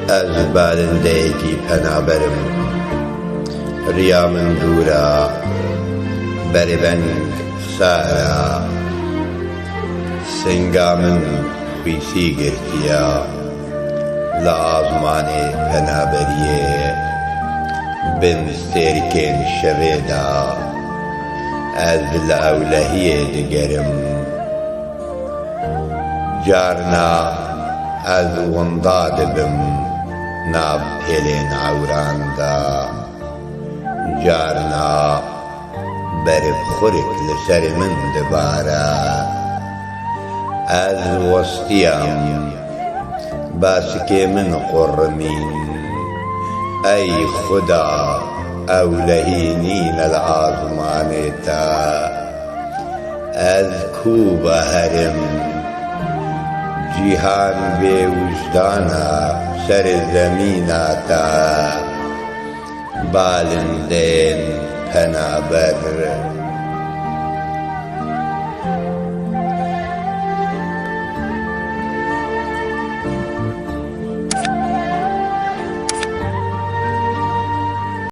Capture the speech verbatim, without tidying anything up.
Ez balindeyekî penaber im. Riya min dûr e, berê beng sar e. Singa min xwîsî girtiye. Li azmanê penaberiyê bin stêrkên şevê de ez li ewlehiyê digerim. Carna ez winda dibim nav pêlên ewran de. Carna berf xurek li serê min dibare. Ez westiyam, basikê min qurrimîn. Ey Xuda, ewlehî nîne li azmanê te. Ez ku beherim? Cîhan bê wijdan e serê zemîna te. Balindên penaber,